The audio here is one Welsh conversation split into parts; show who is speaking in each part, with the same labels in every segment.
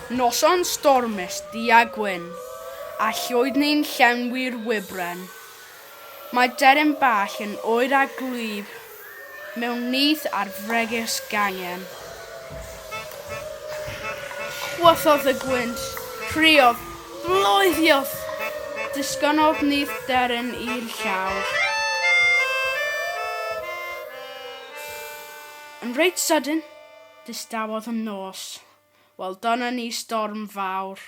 Speaker 1: Noson stormus du a gwyn, a llwydni'n llenwi'r wybren. Mae deryn bach yn oer a gwlyb mewn nyth ar fregus gangen. Chwythodd y gwynt, rhuodd, bloeddiodd, disgynnodd nyth deryn i'r llawr. Yn reit sydyn, distawodd y nos. Wel, dyna ni storm fawr.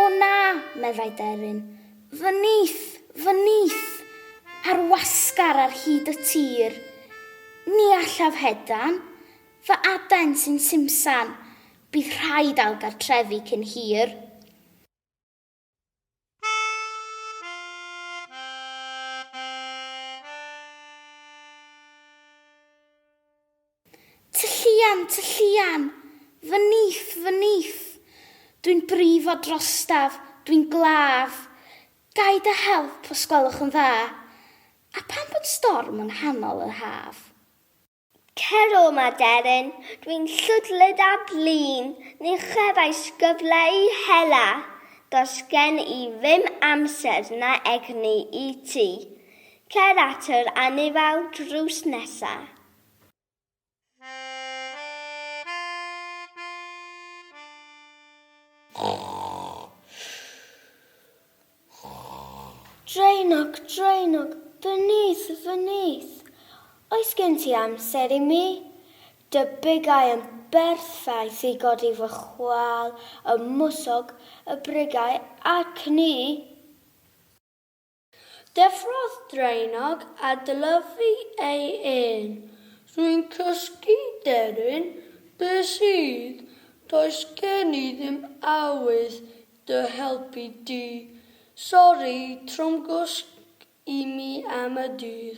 Speaker 2: O na, meddai Deryn, fy nyth, fy nyth! Ar wasgar ar hyd y tir. Ni allaf hedfan, fy adain sy'n simsan, bydd rhaid ailgartrefu cyn hir. Tylluan, tylluan! Fy nyth, fy nyth! Dwi'n brifo drostaf, dwi'n glaf. Ga i dy help os gwelwch yn dda? A pam bod storm yng nghanol yr haf?
Speaker 3: Cer o 'ma, deryn, dwi'n llwdlyd a blin, ni chefais gyfle i hela. Does gen i ddim amser na egni i ti. Cer at yr anifail drws nesa.
Speaker 4: Draenog, draenog, fy nyth, fy nyth! Oes gen ti amser i mi? Dy bigau yn berffaith i godi fy chwâl, y mwsog, y brigau a'r cnu.
Speaker 5: Deffrodd Draenog a dylyfu ei ên. Rwy'n cysgu, deryn, be sydd? Does gen i ddim awydd dy helpu di. Sori, trwmgwsg i mi am y dydd.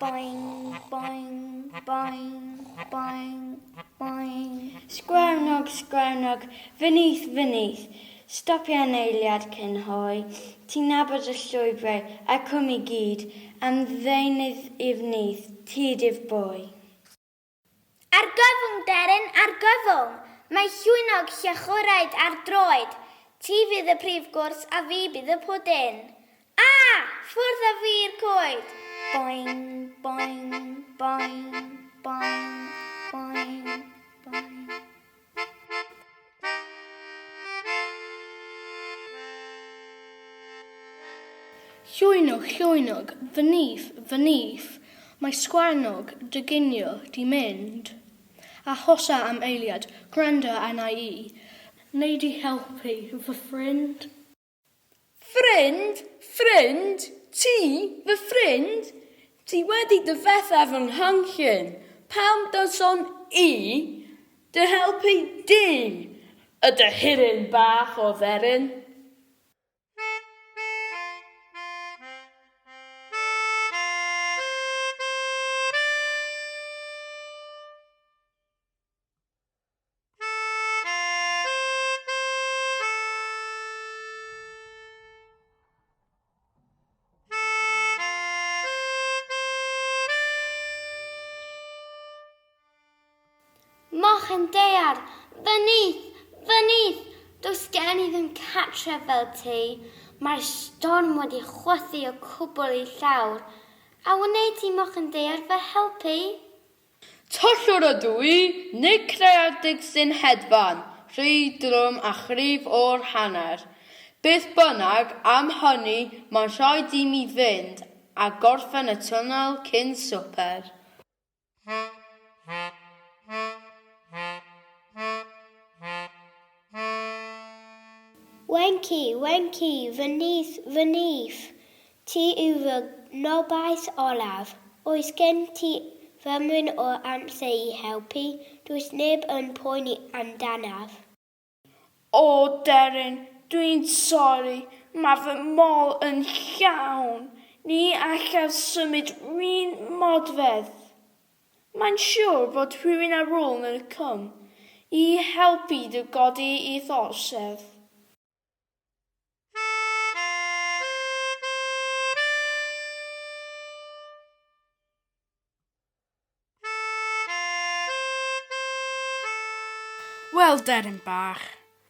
Speaker 4: Boing, boing, boing, boing, boing. Sgwarnog, sgwarnog, fy nyth, fy nyth. Stopia yn eiliad cyn hoe. Ti'n nabod y llwybrau a'r cwm i gyd, am ddeunydd i'r nyth, ti ydi'r boi.
Speaker 3: Argyfwng, deryn, argyfwng! Mae llwynog llechwraid ar droed. Ti fydd y prif gwrs a fi bydd y pwdin. A! Ffwrdd â fi i'r coed!
Speaker 4: Boing, boing, boing, boing, boing, boing.
Speaker 5: Llwynog, llwynog, fy nyth, fy nyth, mae sgwarnog dy ginio 'di mynd. Arhosa am eiliad, gwranda arna i, wnei di helpu fy ffrind?
Speaker 6: Ffrind? Ffrind? Ti? Fy ffrind? Ti wedi difetha fy nghynllun. Pam dylswn i dy helpu di, y dyhiryn bach o dderyn?
Speaker 4: Mochyn daear! Fy nyth! Fy nyth! Does gen i ddim cartref fel ti. Mae'r storm wedi chwythu y cwbl i llawr. A wnei ti, mochyn daear, fy helpu?
Speaker 6: Tollwr ydw i, nid creadig sy'n hedfan, rhy drwm a chryf o'r hanner. Beth bynnag, am hynny, mae'n rhaid i mi fynd a gorffen y twnnel cyn swper.
Speaker 4: Wenci, Wenci, fy nyth, fy nyth! Ti yw fy ngobaith olaf. Oes gen ti fymryn o amser i helpu? Does neb yn poeni amdanaf.
Speaker 5: O, Deryn, dwi'n sori, mae fy mol yn llawn. Ni allaf symud 'run modfedd. Mae'n siwr bod rhywun ar ôl yn y cwm i helpu dy godi i'th orsedd.
Speaker 1: Wel, deryn bach,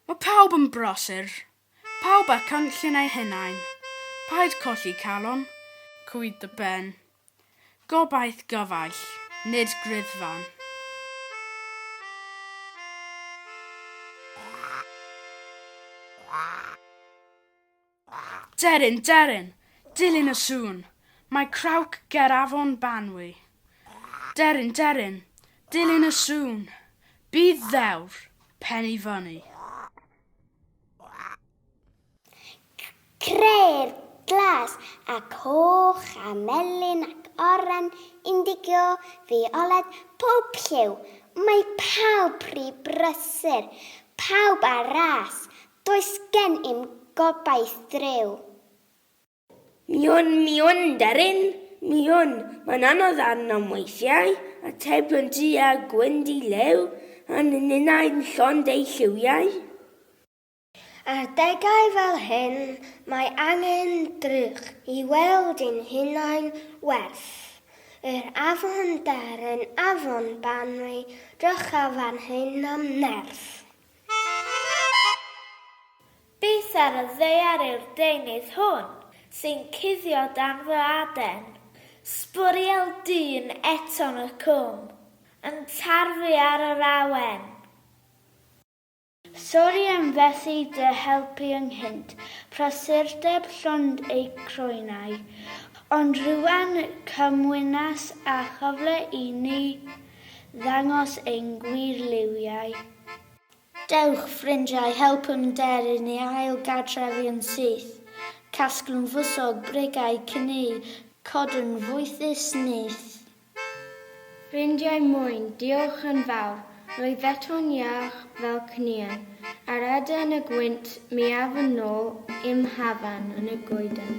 Speaker 1: mae pawb yn brysur. Pawb â cynllun eu hunain. Paid colli calon, cwyd dy ben. Gobaith gyfaill, nid griddfan. Deryn, deryn, dilyn y sŵn, mae crawc ger afon Banwy. Deryn, deryn, dilyn y sŵn, bydd ddewr, pen i fyny.
Speaker 3: Crêr glas a coch a melyn ac oren, indigo, fioled, pob lliw. Mae pawb rhy brysur, pawb ar ras, does gen i'm gobaith driw.
Speaker 5: Mi wn, mi wn, deryn, mi wn, mae'n anodd arnom weithiau, atebion du a gwyn di liw, a ninnau'n llond eu lliwiau.
Speaker 3: Ar adegau fel hyn, mae angen drych i weld ein hunain werth. Yr afon Darren, afon Banwy, drycha fan hyn am nerth.
Speaker 7: Beth ar y ddaear yw'r deunydd hwn sy'n cuddio dan fy aden? Sbwriel dyn eto'n y cwm, yn tarfu ar yr awen.
Speaker 4: Sori am fethu dy helpu ynghynt, prysurdeb llond eu croenau. Ond rŵan cymwynas a chyfle i ni ddangos ein gwir liwiau. Dewch, ffrindiau, helpwn deryn i ail gartrefi yn syth. Casglwn fwsog, brigau, cnu, codwn fwythus nyth.
Speaker 8: Ffrindiau mwyn, diolch yn fawr. Rwyf eto'n iach fel cnuen. Ar eden y gwynt, mi af yn ôl i'm hafan yn y goeden.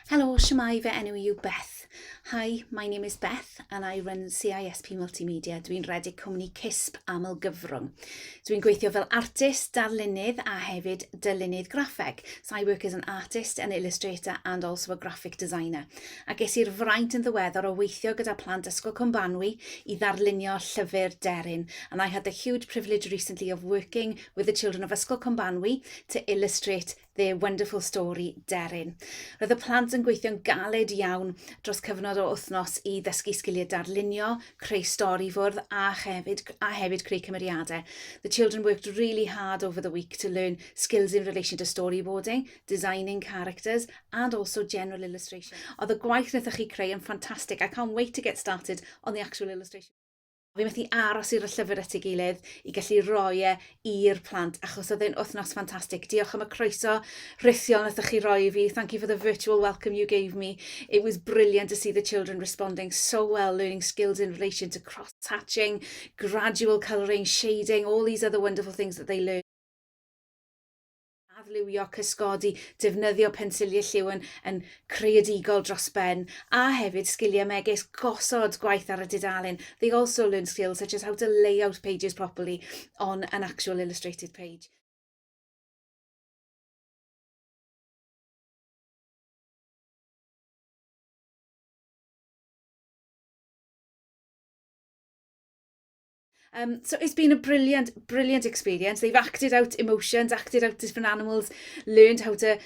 Speaker 9: Helo, shwmae, fy enw i yw Beth. Hi, my name is Beth and I run CISP Multimedia. Dwi'n rhedeg cwmni CISP aml gyfrwng. Dwi'n gweithio fel artist, darlunydd a hefyd dylunydd graffeg. So I work as an artist, an illustrator and also a graphic designer. A ges i'r fraint yn ddiweddar o weithio gyda plant Ysgol Cwmbanwy i ddarlunio llyfr deryn. And I had the huge privilege recently of working with the children of Ysgol Cwmbanwy to illustrate their wonderful story, Deryn. Roedd y plant yn gweithio'n galed iawn dros cyfnod o wythnos i ddysgu sgiliau darlunio, creu stori fwrdd a hefyd, a hefyd creu cymeriadau. The children worked really hard over the week to learn skills in relation to storyboarding, designing characters and also general illustration. Oedd y gwaith wnaethoch chi creu yn ffantastig. I can't wait to get started on the actual illustration. Fi methu aros i'r llyfr at ei gilydd i gallu roi e i'r plant, achos oedd e'n wythnos ffantastig. Diolch am y croeso rhithiol wnaethoch chi roi i fi. Thank you for the virtual welcome you gave me. It was brilliant to see the children responding so well, learning skills in relation to cross-hatching, gradual colouring, shading, all these other wonderful things that they learn. Adliwio, cysgodi, defnyddio pensiliau lliw yn, yn creadigol dros ben, a hefyd sgiliau megis gosod gwaith ar y dudalen. They also learn skills such as how to lay out pages properly on an actual illustrated page. Um, so it's been a brilliant, brilliant experience. They've acted out emotions, acted out different animals, learned how to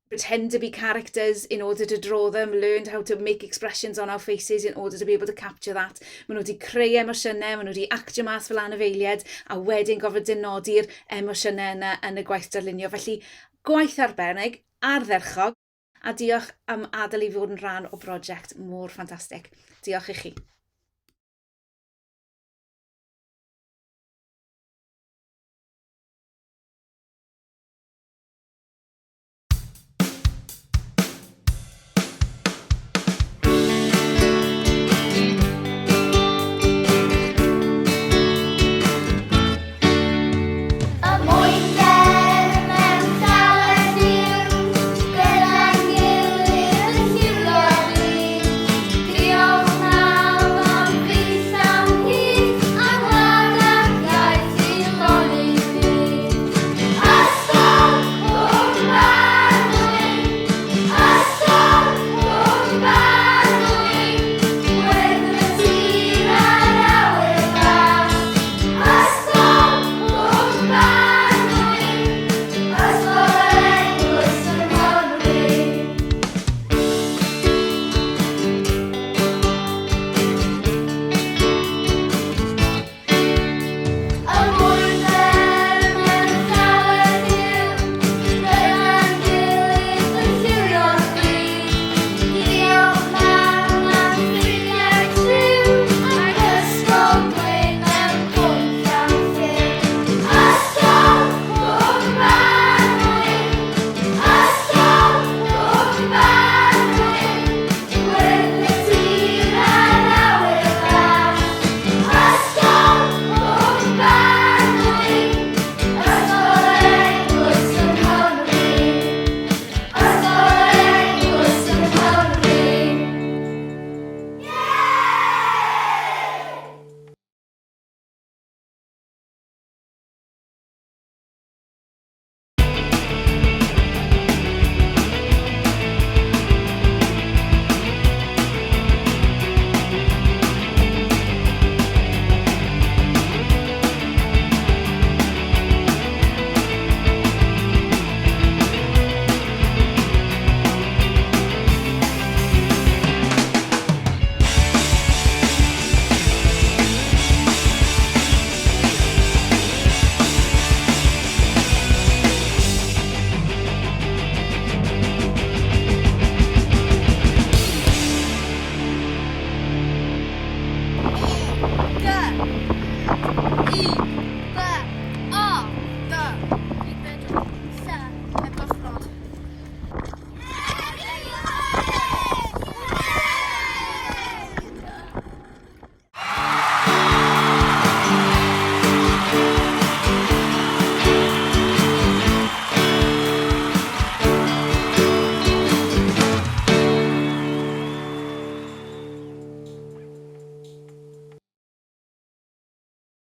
Speaker 9: pretend to be characters in order to draw them, learned how to make expressions on our faces in order to be able to capture that. Maen nhw wedi creu emosiynau, maen nhw wedi actio mas fel anifeiliaid, a wedyn gofod dynodi'r emosiynau yna yn y gwaith darlunio. Felly, gwaith arbennig, ardderchog, a diolch am adael i fod yn rhan o brosiect mor ffantastig. Diolch i chi.